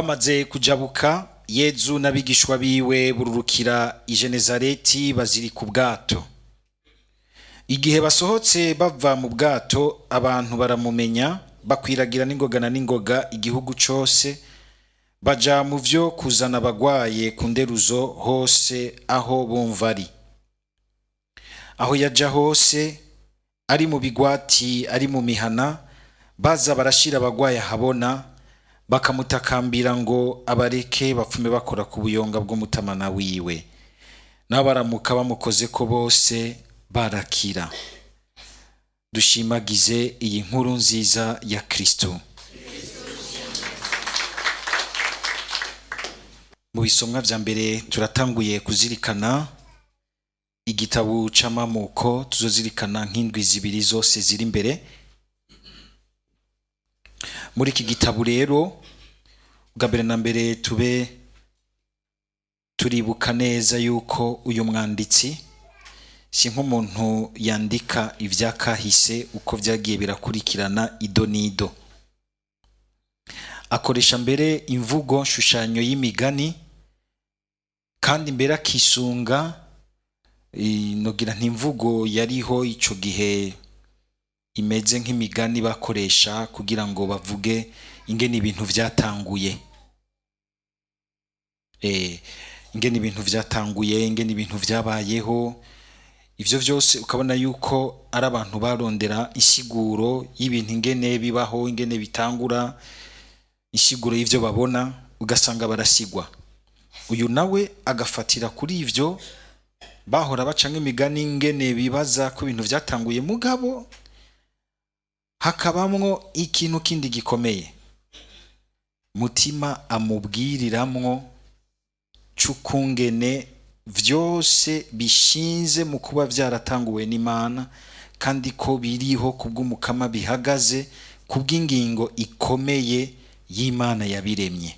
Bamaze kujabuka, Yezu n'abigishwa biwe bururukira i Genezareti, bazirika ubwato. Igihe basohotse bava mu bwato, abantu baramumenya, bakwiragira n'ingoga na n'ingoga igihugu cose, baja mu vyo kuzana abagwaye ku nderuzo hose aho bumva ari. Aho yaja hose, ari mu bigwati, ari mu mihana, baza barashira abagwaye ahabona, bakamutakambira ngo abareke bapfume bakora ku buyonga bw'umutamana wiwe. Nabo baramuka bamukoze ko bose barakira. Dushimagize iyi nkuru nziza ya Kristo. Mu bisomwa vya mbere turatanguye kuzirikana igitabo c'amamuko, tuzozirikana nk'indwi zibiri zose ziri imbere. Muri iki gitabo rero, bwa mbere na mbere tube turibuka neza yuko uyu mwanditsi si nk'umuntu yandika ivyakahise uko vyagiye birakurikirana ido n'ido. Akoresha mbere imvugo nshushanyo y'imigani, kandi mbere akisunga nogira ntimvugo yariho ico gihe imeze nk'imigani bakoresha kugira ngo bavuge ingene ibintu vyatanguye. Ingene ibintu vyatanguye, ingene ibintu vyabayeho, ivyo vyose ukabona yuko ari abantu barondera insiguro y'ibintu ingene bibaho, ingene bitangura, insiguro y'ivyo babona, ugasanga barasigwa. Uyu nawe agafatira kuri ivyo bahora baca nk'imigani ingene bibaza ko ibintu vyatanguye, mugabo hakabamwo ikintu kindi gikomeye Mutima amubwiriramwo c'ukungene vyose bishinze mu kuba vyaratanguwe n'Imana, kandi ko biriho kubw'Umukama, bihagaze kubw'ingingo ikomeye y'Imana yabiremye.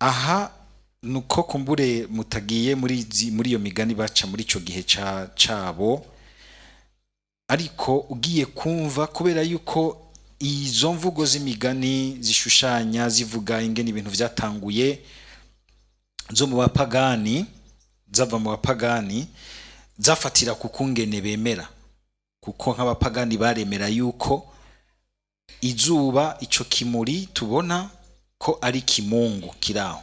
Aha nuko kumbure mutagiye muri iyo migani baca muri ico gihe cabo, ariko ugiye kumva kubera yuko izo mvugo z'imigani zishushanya zivuga ingene ibintu vyatanguye zo mu bapagani, zava mu bapagani, zafatira ku kungene bemera, kuko nk'abapagani baremera yuko izuba, ico kimuri tubona ko ari kimungu kiraho,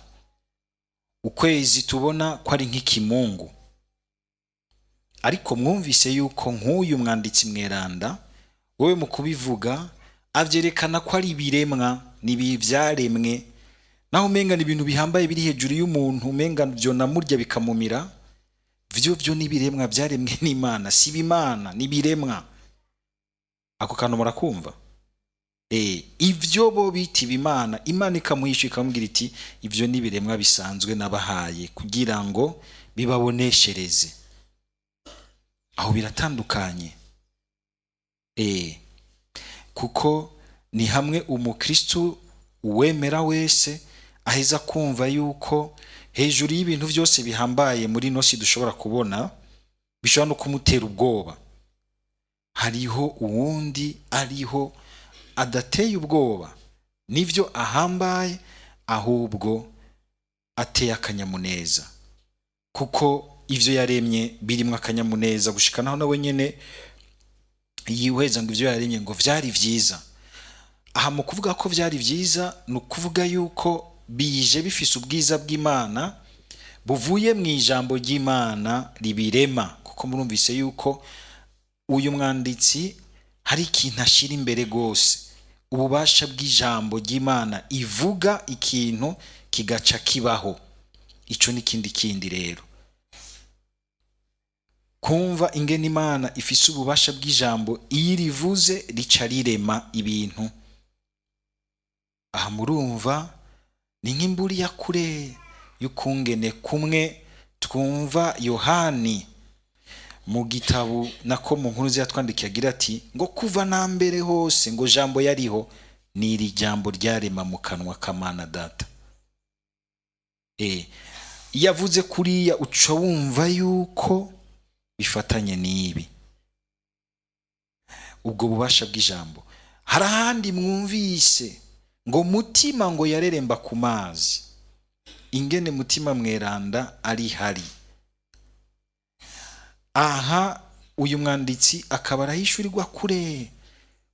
ukwezi tubona ko ari nk'ikimungu. Ariko mwumvise yuko nk'uyu mwanditsi mweranda wewe mu kubivuga avyerekana ko ari ibiremwa, ni ivyaremwe, naho umenga ni ibintu bihambaye biri hejuru y'umuntu, umenga vyonamurya bikamumira, vyo vyo ni ibiremwa vyaremwe n'Imana, si ibimana, ni ibiremwa. Ako kantu murakumva? Ivyo bo bita ibimana, Imana ikamuhisha ikamubwira iti ivyo ni ibiremwa bisanzwe nabahaye kugira ngo bibaboneshereze. Aho biratandukanye. Kuko ni hamwe umukristu uwemera wese aheza kumva yuko hejuru y'ibintu vyose bihambaye muri ino si dushobora kubona, bishobora no kumutera ubwoba, hariho uwundi ariho adateye ubwoba nivyo ahambaye, ahubwo ateye akanyamuneza, kuko ivyo yaremye birimwo akanyamuneza, gushika naho nawe nyene yihweza ngo ivyo yaremye ngo vyari vyiza. Aha mu kuvuga ko vyari vyiza, ni ukuvuga yuko bije bifise ubwiza bw'Imana buvuye mu ijambo ry'Imana ribirema, kuko murumvise yuko uyu mwanditsi hari ikintu ashira imbere gose, ububasha bw'ijambo ry'Imana ivuga ikintu kigaca kibaho. Ico ni kindi kindi rero, kumva ingene Imana ifise ububasha bw'ijambo, iyo rivuze rica rirema ibintu. Aha murumva ni nk'imburi ya kure y'ukungene kumwe twumva Yohani mu gitabo nako mu nkuru yatwandikiye agira ati ngo kuva na mbere hose ngo jambo yariho, ni iri jambo ryarema mu kanwa k'Amana Data. Iyo avuze kuriya uca wumva yuko bifatanye n'ibi, ubwo bubasha bw'ijambo. Hari ahandi mwumvise Ngo Mutima ngo yareremba ku mazi. Ingene Mutima Mweranda ari hari aha, uyu mwanditsi akaba arahishurirwa kure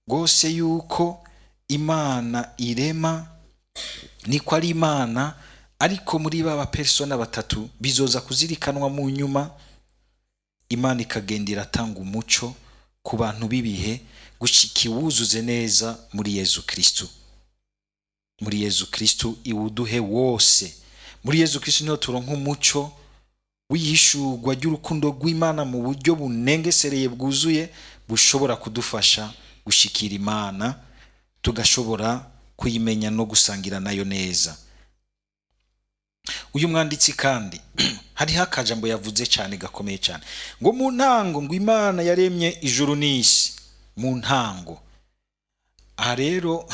rwose yuko Imana irema, niko ari Imana, ariko muri ba bapersona batatu bizoza kuzirikanwa mu nyuma. Imana ikagenda iratanga umuco ku bantu b'ibihe gushika iwuzuze neza muri Yezu Kristu. Muri Yezu Kristu iwuduhe wose. Muri Yezu Kristu niho turonka umuco w'ihishurwa ry'urukundo rw'Imana mu buryo bunengesereye, bwuzuye, bushobora kudufasha gushikira Imana, tugashobora kuyimenya no gusangira nayo neza. Uyu mwanditsi kandi hariho akajambo yavuze cyane gakomeye cyane, ngo mu ntango ngo Imana yaremye ijuru n'isi. Mu ntango. Aha rero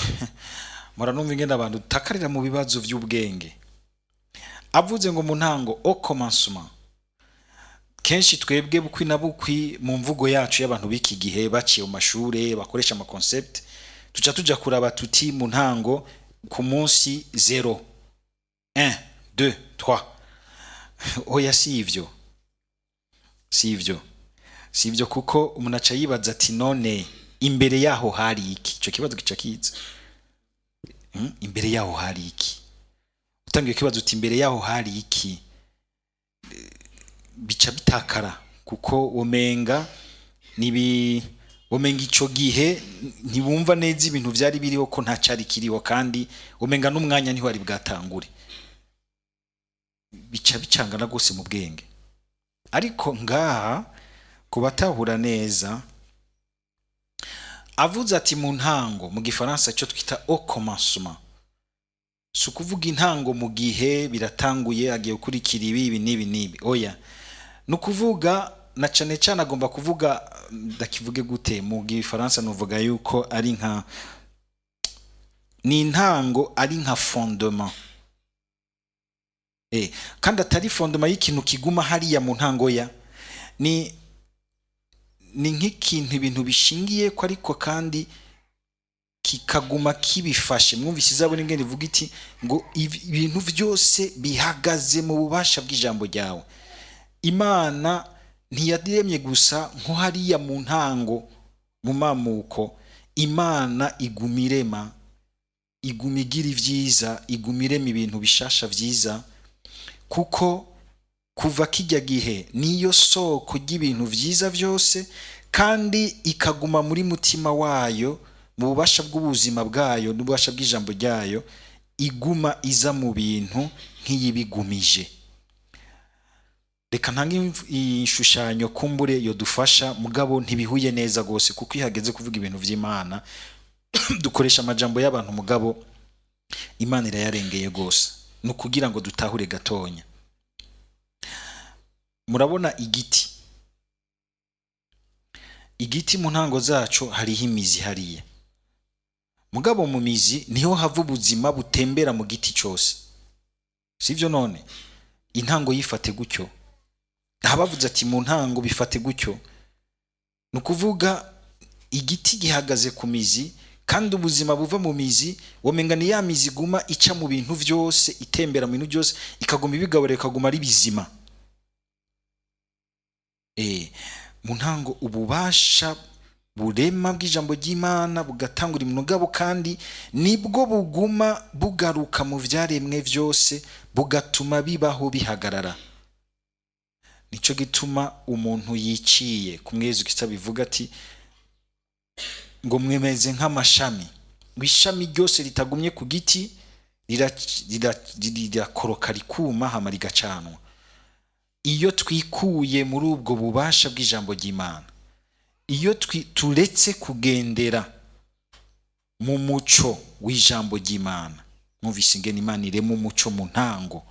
muranumva ingene abantu dutakarira mu bibazo by'ubwenge. Avuze ngo mu ntango, au commencement, kenshi twebwe bukwi na bukwi mu mvugo yacu y'abantu b'iki gihe baciye mu mashure, bakoresha ama concept, tuca tuja kuraba tuti mu ntango ku munsi 0, 1, 2, 3. Oya, si ivyo, si ivyo, si ivyo, kuko umuntu aca yibaza ati: "None imbere yaho hari iki?" Ico kibazo gica kiza. Imbere yaho hari iki? Utangiye kibazo uti: "Imbere yaho hari iki?" Bica bitakara, kuko womenga nibi, womenga ico gihe ntibumva neza ibintu vyari biriho, ko nta cari kiriho, kandi womenga n'umwanya ntiwari bwatangure. Bica bicangana rwose mu bwenge. Ariko ngaha, ku batahura neza, avuze ati mu ntango, mu gifaransa cyo twita au commencement, si ukuvuga intango mu gihe biratanguye, agiye gukurikira ibi, ibi n'ibi n'ibi. Oya, ni ukuvuga na cane cane agomba kuvuga, ndakivuge gute mu gifaransa, nuvuga yuko ari nka ni intango, ari nka fondement, kandi atari fondement y'ikintu kiguma hariya mu ntango ya ni nk'ikintu ibintu bishingiye ko, ariko kandi kikaguma kibifashe. Mwumvise izabona ingene ivuga iti ngo ibintu byose bihagaze mu bubasha bw'ijambo ryawe. Imana ntiyaremye gusa nko hariya mu ntango, mu mamuko. Imana iguma irema, iguma igira ibyiza, iguma irema ibintu bishasha byiza, kuko kuva kijya gihe niyo soko ry'ibintu byiza byose, kandi ikaguma muri mutima wayo, mu bubasha bw'ubuzima bwayo n'ububasha bw'ijambo ryayo, iguma iza mu bintu nk'iyibigumije. Reka ntange ishushanyo kumbure yodufasha, mugabo ntibihuye neza rwose, kuko iyo hageze kuvuga ibintu by'Imana dukoresha amajambo y'abantu, mugabo Imana irayarengeye rwose. Ni ukugira ngo dutahure gatonya. Murabona igiti. Igiti mu ntango zaco hariho imizi hariya, mugabo mu mizi niho hava ubuzima butembera mu giti cyose, sivyo? None intango yifate gutyo. Abavuze ati mu ntango, bifate gutyo. Ni ukuvuga igiti gihagaze ku mizi, kandi ubuzima buva mu mizi, womenga ni ya mizi iguma ica mu bintu byose, itembera mu bintu byose, ikaguma ibigaburira, ikaguma ari bizima. Mu ntango ububasha burema bw'ijambo ry'Imana bugatangura imugabo, kandi nibwo buguma bugaruka mu vyaremwe vyose, bugatuma bibaho, bihagarara. Nico gituma umuntu yiciye ku Mwezu Kristo bivuga ati ngo mwemeze nk'amashami, ngo ishami ryose ritagumye ku giti rirakoroka, rikuma, hama rigacanwa. Iyo twikuye muri ubwo bubasha bw'ijambo ry'Imana, iyo turetse kugendera mu muco w'ijambo ry'Imana, mwumvise ingene Imana irema umuco mu ntango,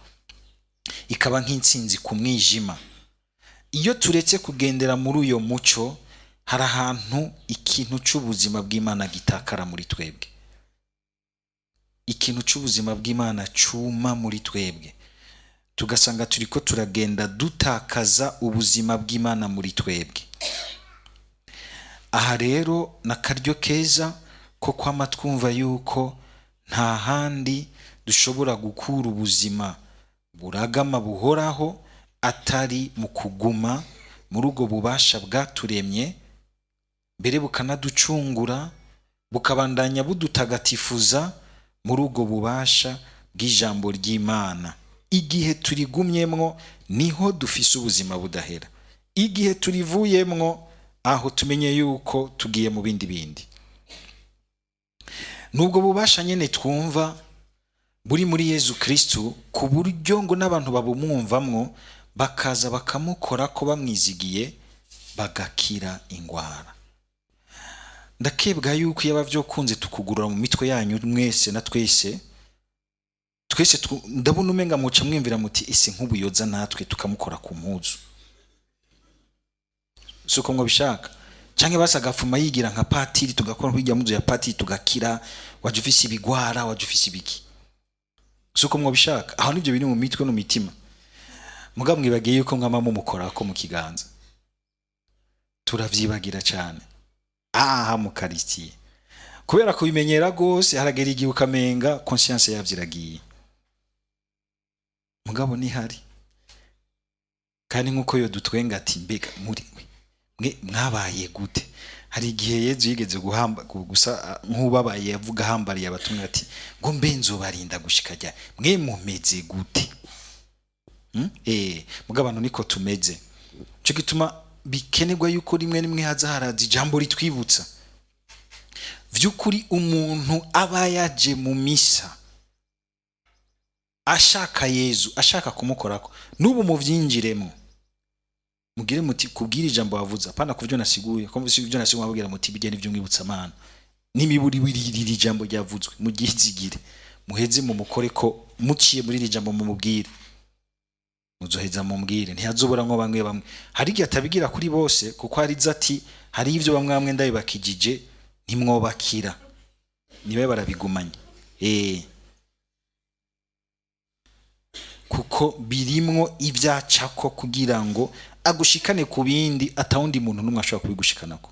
ikaba nk'intsinzi ku mwijima. Iyo turetse kugendera muri uyo muco, hari ahantu ikintu cy'ubuzima bw'Imana gitakara muri twebwe, ikintu cy'ubuzima bw'Imana cuma muri twebwe, tugasanga turiko turagenda dutakaza ubuzima bw'Imana muri twebwe. Aha rero ni akaryo keza ko kwama twumva yuko nta muntu n'umwe Nta handi dushobora gukura ubuzima buragama buhoraho atari mu kuguma muri ubwo bubasha bwaturemye, mbere bukanaducungura, bukabandanya budutagatifuza muri ubwo bubasha bw'ijambo ry'Imana. Igihe turigumyemwo niho dufise ubuzima budahera. Igihe turivuyemwo, aho tumenye yuko tugiye mu bindi bindi. Nubwo bubasha nyene twumva buri muri Yezu Kristu, ku buryo ngo n'abantu babumwumvamwo bakaza bakamukora ko bamwizigiye bagakira ingwara. Ndakebwa yuko iyo abavyokunze tukugurura mu mitwe yanyu mwese na twese twese, ndabona umenga muca mwimvira muti: "Ese nk'ubuyoza natwe tukamukora ku mpuzu?" Suko ngo bishaka canke basi agafuma yigira nka patiri, tugakora hirya muzu ya patiri tugakira. Waje ufise ibigwara, waje ufise ibiki, suko mwo bishaka. Aho nivyo biri mu mitwe no mitima. Mugabo mwibagiye yuko mwama mumukorako mu kiganza. Turavyibagira cane aha mu karitiye kubera kubimenyera gose. Haragera igihe ukamenga conscience yavyo iragiye, mugabo nihari. Kandi nkuko yo dutwenga ati: "Mbega muri mwe mwabaye gute?" Hari igihe Yezu yigeze guhamba gusa nk'ubabaye, yavuga ahambariye abatumwa ati: "Ngo mbe nzobarinda gushika ryari? Mwe mumeze gute?" Mugabo abantu niko tumeze. Cyo gituma bikenerwa yuko rimwe rimwe haza haraza ijambo ritwibutsa vy'ukuri. Umuntu aba yaje mu misa ashaka Yezu, ashaka kumukorako, n'ubu muvyinjiremo, mugire muti kubwira ijambo wavuze, apana kuvyo nasiguye, ko mvuze ivyo nasiguye. Mabwira muti: "Bijye n'ivyo mwibutsa Amana n'imiburi iri jambo ryavuzwe, muryizigire, muheze mumukore ko muciye muri iri jambo, mumubwire, muzoheza mumbwire." Ntiyazobura nko bamwe bamwe. Hari igihe atabigira kuri bose, kuko hari izo ati: "Hari ivyo bamwe bamwe ndabibakijije ntimwobakira." Nibe barabigumanye, kuko birimwo ivyacako kugira ngo agushikane ku bindi atawundi muntu n'umwe ashobora kubigushikanako,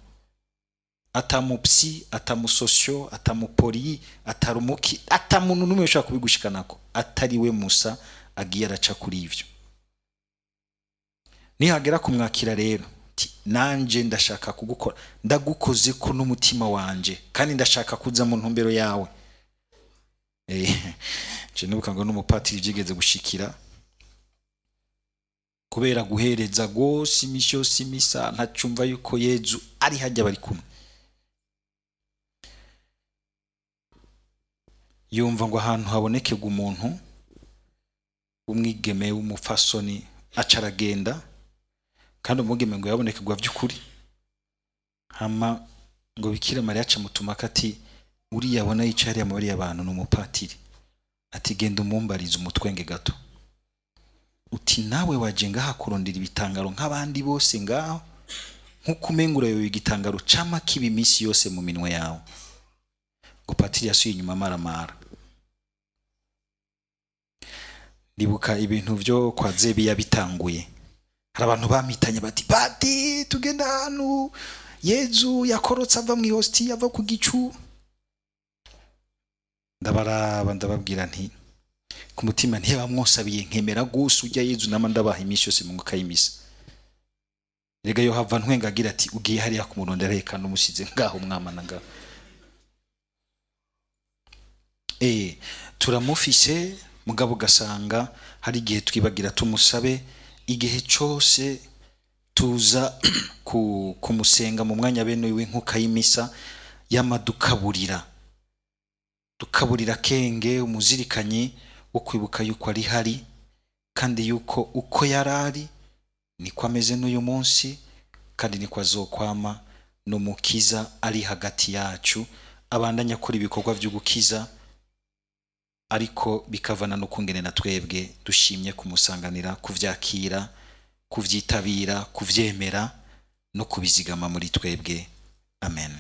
atamupsi, atamusosio, atamupori, atarumuki, atamuntu n'umwe ushobora kubigushikanako atari we musa agiye araca kuri ivyo. Nihagera kumwakira rero, ti: "Nanje ndashaka kugukora, ndagukoze ko n'umutima wanje, kandi ndashaka kuza mu ntumbero yawe." Je nibuka ngo n'umupatiri vyigeze gushikira, kubera guhereza gose imisi yose imisa, ntacumva yuko Yezu ari hajya bari kumwe. Yumva ngo ahantu habonekerwa umuntu w'umwigeme w'umupfasoni, aca aragenda. Kandi umwigeme ngo yabonekerwa vy'ukuri. Hama ngo Bikira Mariya aca mutumako ati: "Uriya abona yicaye hariya muri bariya bantu ni umupatiri." Ati: "Genda umumbarize umutwenge gato, uti: nawe waje ngaha kurondera ibitangaro nk'abandi bose ngaho, nk'uko umenga urayoboye igitangaro cama kiba iminsi yose mu minwe yawe." Ngo patiri yasuye inyuma amaramara. Ndibuka ibintu vyo kwa Zebiya bitanguye, hari abantu bampitanye bati: "Pati, tugenda ahantu Yezu yakorotse ava mw'ihosti, ava ku gicu." Ndabaraba, ndababwira nti ku mutima: "Ntibamwosabiye nkemera gose ujya Yezu nama ndabaha iminsi yose mu mwuka y'imisa. Rega yo hava ntwenga agira ati: ugiye hariya kumurondera reka numusize ngaho mwamana ngaho." Turamufise, mugabo ugasanga hari igihe twibagira tumusabe. Igihe cose tuza kumusenga mu mwanya bene w'inkuka y'imisa, yama dukaburira, dukaburira kenge umuzirikanyi wo kwibuka yuko ari hari, kandi yuko uko yarari niko ameze n'uyu munsi, kandi niko azokwama. N'umukiza ari hagati yacu, abandanya akora ibikorwa vyo gukiza, ariko bikavana no kungene na twebwe dushimye kumusanganira, kuvyakira, kuvyitabira, kuvyemera no kubizigama muri twebwe. Amen.